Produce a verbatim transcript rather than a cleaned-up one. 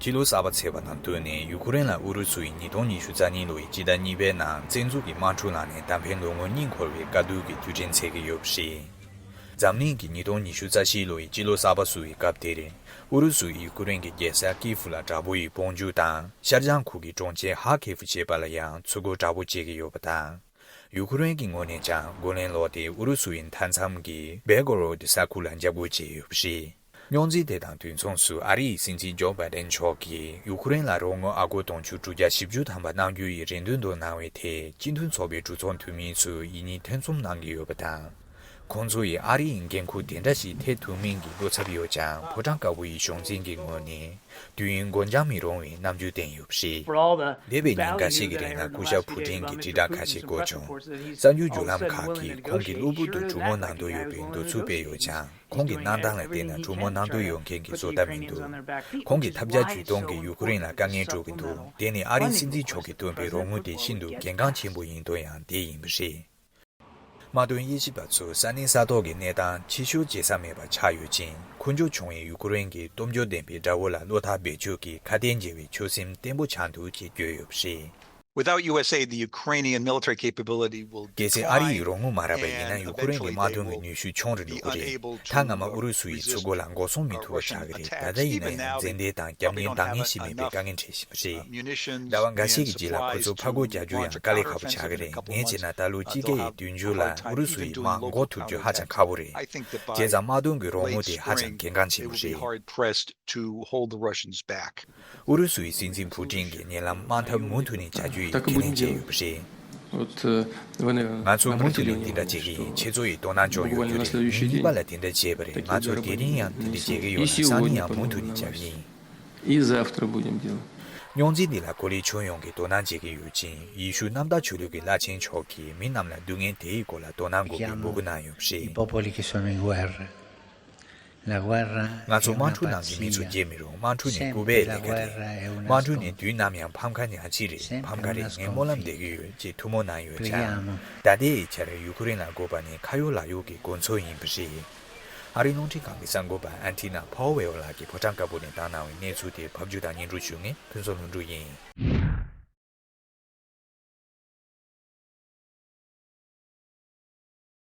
ཕྱི་ལོ་གསར་པ་ཚེས་པ་དང་བསྟུན་ནས་ཡུ་ཁུ་རེན་ལ་ཨུ་རུ་སུ་ཡིས་ཉིས་སྟོང་ཉི་ཤུ་རྩ་གཉིས་ལོའི་སྤྱི་ཟླ་གཉིས་པའི་ནང་བཙན་འཛུལ་གྱི་དམག་འཁྲུག་ནང་ནས་ད་ཕན་ལོ་ངོ་གཉིས་འཁོར་བའི་དཀའ་སྡུག་གི་དུས་དྲན་འཚོགས་ཀྱི་ཡོད་པ་རེད། འཛམ་གླིང་གིས་ཉིས་སྟོང་ཉི་ཤུ་རྩ་བཞི་ལོའི་སྤྱི་ལོ་གསར་པ་བསུ་བའི་སྐབས་དེར། ཨུ་རུ་སུ་ཡིས་ཡུ་ཁུ་རེན་གྱི་རྒྱལ་ས་ཀིའུ་ལ་དྲག་པོ་ཡི་དཔུང་འཇུག་དང་ཤར་བྱང་ཁུལ་གྱི་གྲོང་ཁྱེར་ཧ་ཁེ་ཧྥུ་ཞེས་པ་ལ་ཡང་ཚུར་རྒོལ་དྲག་པོ་བྱེད་ཀྱི་ཡོད་པ་དང་། ཡུ་ཁུ་རེན་གྱི་ངོས་ནས་ཀྱང་རྒོལ་ལན་སློག་སྟེ་ཨུ་རུ་སུ་ཡི་མཐའ་མཚམས་ཀྱི་བེ་གོ་རོ་ཌི་ས་ཁུལ་ལ་འཇབ་རྒོལ་བྱས་ཡོད་པ་རེད། རྙོག་འཛིང་དེ་དང་དུས་མཚུངས་སུ་ཨ་རི་ཡི་སྲིད་འཛིན་ཇོ་བྷའི་ཌེན་མཆོག་གིས་ཡུ་ཁུ་རེན་ལ་རོགས་དངུལ་ཨ་སྒོར་དུང་ཕྱུར་དྲུག་བརྒྱ་བཞི་བཅུ་ཐམ་པ་གནང་རྒྱུ་ཡི་རེ་འདུན་དུ་གནང་བའི་ཐད་སྤྱི་མཐུན་ཚོགས་པའི་གྲོས་ཚོགས་འཐུས་མི་ཚོས་ཡིད་གཉིས་ཐེ་ཚོམ་གནང་གི་ཡོད་པ་དང་། ཁོང་ཚོ་ཡིས་ཨ་རི་ཡི་འགན་འཁུར་དེ་འདྲ་ཞིག་ཐེབས་ཐུབ་མིན་གྱི་བློ་འཚབ་ཡོད་ཀྱང་ཕོ་བྲང་དཀར་པོ་ཡི་གཞུང་འཛིན་གྱི་ངོས་ནས་དུས་ཡུན་འགོར་འགྱངས་མི་རུང་བའི་རྣམ་འགྱུར་བསྟན་ཡོད་པ་རེད། འདས་པའི་ཉིན་འགའ་ཤས་ཀྱི་རིང་ལ་སྐུ་ཞབས་ཕུ་ཀྲིན་གྱི་དྲིལ་བསྒྲགས་ཁ་ཤས་གོ་བྱུང་། གསར་འགྱུར་བརྒྱུད་ལམ་ཁག་གིས་ཁོང་གིས་གློ་བུར་དུ་གྲོས་མོལ་གནང་འདོད་ཡོད་པའི་འདོད་ཚུལ་སྤེལ་ཡོད་ཀྱང་། ཁོང་གི་གནང་སྟངས་ལ་བལྟས་ན་གྲོས་མོལ་གནང་འདོད་ཡོད་མཁན་གྱི་བཟོ་ལྟ་མི་འདུག་ཁོང་གིས་ཐབས་བརྒྱ་ཇུས་སྟོང་གིས་ཡུ་ཁུ་རེན་ལ་དཀའ་ངལ་སྤྲོད་ཀྱི་འདུག་དེ་ནི་ཨ་རིའི་སྲིད་འཛིན་མཆོག་གིས་བཏོན་པའི་རོགས་དངུལ་དེ་ཤིན་ཏུ་གལ་འགངས་ཆེན་པོ་ཡིན་དོན་ཡང་དེ་ཡིན་པ་རེད། དམག་དོན་དབྱེ་ཞིབ་པ་ཚོས་ས་གནས་ས་ཐོག་གི་གནས་སྟངས་ཕྱི་བཤོལ་བྱེད་ས་མེད་པ་ཆགས་ཡོད་ཅིང་། འཁོན་འབྱོར་བྱུང་བའི་ཡུ་ཁུ་རེན་གྱི་སྟོབས་འབྱོར་ལྡན་པའི་དགྲ་བོ་ལ་བློ་ཐག་རྦད་ཆོད་ཀྱིས་ཁ་གཏད་འཇལ་བའི་ཆོད་སེམས་བརྟན་པོ་ཆགས་འདུག་ཅེས་བརྗོད་ཡོད་པ་རེད། Without U S aid, the Ukrainian military capability will གལ་སྲིད་ཨ་རི་ཡིས་རོགས་དངུལ་མ་རག་པ་ཡིན་ན་ཡུ་ཁུ་རེན་གྱི་དམག་དོན་གྱི་ནུས་ཤུགས་ཆུང་རུ་འགྲོ་གི་རེད། ད་སྔ་མ་ཨུ་རུ་སུ་ཡིས་ཚུར་རྒོལ་ལ་འགོག་སྲུང་མི་ཐུབ་པ་ཆགས་ཀྱི་རེད། ད་ལྟ་ཡིན་ན་ཡང་མཛེས་ལྡན་དང་རྒྱབ་གཉེར་འདང་ངེས་ཤིག་མེད་པའི་དཀའ་ངལ་འཕྲད་བཞིན་པ་རེད། ཟླ་བ་འགའ་ཤས་ཀྱི་རྗེས་ལ་ཁོ་ཚོ་ཕར་རྒོལ་རྒྱག་རྒྱུ་ཡང་དཀའ་ལས་ཁག་པོ་ཆགས་ཀྱི་རེད། ངས་བྱས་ན་ད་ལོ་དཔྱིད་ཀའི་དུས་མཇུག་ལ་ཨུ་རུ་སུ་ཡི་དམག་འགོག་ཐུབ་རྒྱུ་ཧ་ཅང་ཁག་པོ་རེད། བྱས་ཙང་དམག་དོན་གྱི་རོགས་དངུལ་དེ་ཧ་ཅང་གལ་འགངས་ཆེན་པོ་རེད། ཨུ་རུ་སུའི་སྲིད་འཛིན་ཕུ་ཀྲིན་གྱིས་ཉེ་ལམ་དམག་འཐབ་མུ་མཐུད་ནས་བྱ་རྒྱུ་ཡི་ཁས་ལེན་བྱས་ཡོད་པ་རེད། ང་ཚོ་མུ་མཐུད་ནས་དེ་འདྲ་བྱེད་ཀྱི་ཡིན། ཁྱེད་ཚོ་ཡིས་དོ་སྣང་བྱུང་ཡོད་རྒྱུ་རེད། ཉིན་གཉིས་པ་ལ་དེ་འདྲ་བྱས་པ་རེད། ང་ཚོ་དེ་རིང་ཡང་དེ་འདྲ་བྱེད་ཀྱི་ཡོད་ལ་སང་ཉིན་ཡང་མུ་མཐུད་ནས་བྱ་གི་ཡིན། И завтра будем делать. རྙོག་འཛིང་འདི་ལ་གོ་ལའི་ཁྱོན་ཡོངས་ཀྱིས་དོ་སྣང་བྱེད་ཀྱི་ཡོད་ཅིང་། ཡེ་ཤུ་གནམ་བདག་ཆོས་ལུགས་ཀྱི་བླ་ཆེན་མཆོག་གིས་མི་རྣམས་ལ་སྡུག་བསྔལ་དེའི་སྐོར་ལ་དོ་སྣང་དགོས་པའི་འབོད་སྐུལ་གནང་ཡོད་པ་རེད། I popoli che sono in guerra. La guerra ང་ཚོ་དམག་འཁྲུག་ནང་གི་མི་ཚོ་བརྗེད་མི་རུང་། དམག་འཁྲུག་ནི་སྐུད་པའི་ལས་ཀ་རེད། དམག་འཁྲུག་ནི་དུས་ནམ་ཡང་ཕམ་ཁ་ཉག་གཅིག་རེད། ཕམ་ཁ་རེད། ངས་སྨོན་ལམ་འདེབས་ཀྱི་ཡོད་ཅེས་ཐུགས་སྨོན་གནང་ཡོད་ཀྱང་། ད་ལྟའི་ཆར་ཡུ་ཁུ་རེན་ལ་དགོས་པ་ནི་ཁ་ཡོག་ལག་ཡོག་གི་གོ་མཚོན་ཡིན་པ་རེད། ཨ་རིའི་རླུང་འཕྲིན་ཁང་གི་གསར་འགོད་པ་ཨན་ཐི་ན་ཕའོ་ཝེལ་ལགས་ཀྱིས་ཕོ་བྲང་དཀར་པོ་ནས་བཏང་གནང་བའི་གནས་ཚུལ་དེ་ཕབ་སྒྱུར་དང་སྙན་སྒྲོན་ཞུ་མཁན་ཕུན་ཚོགས་ལྷུན་གྲུབ་ཡིན།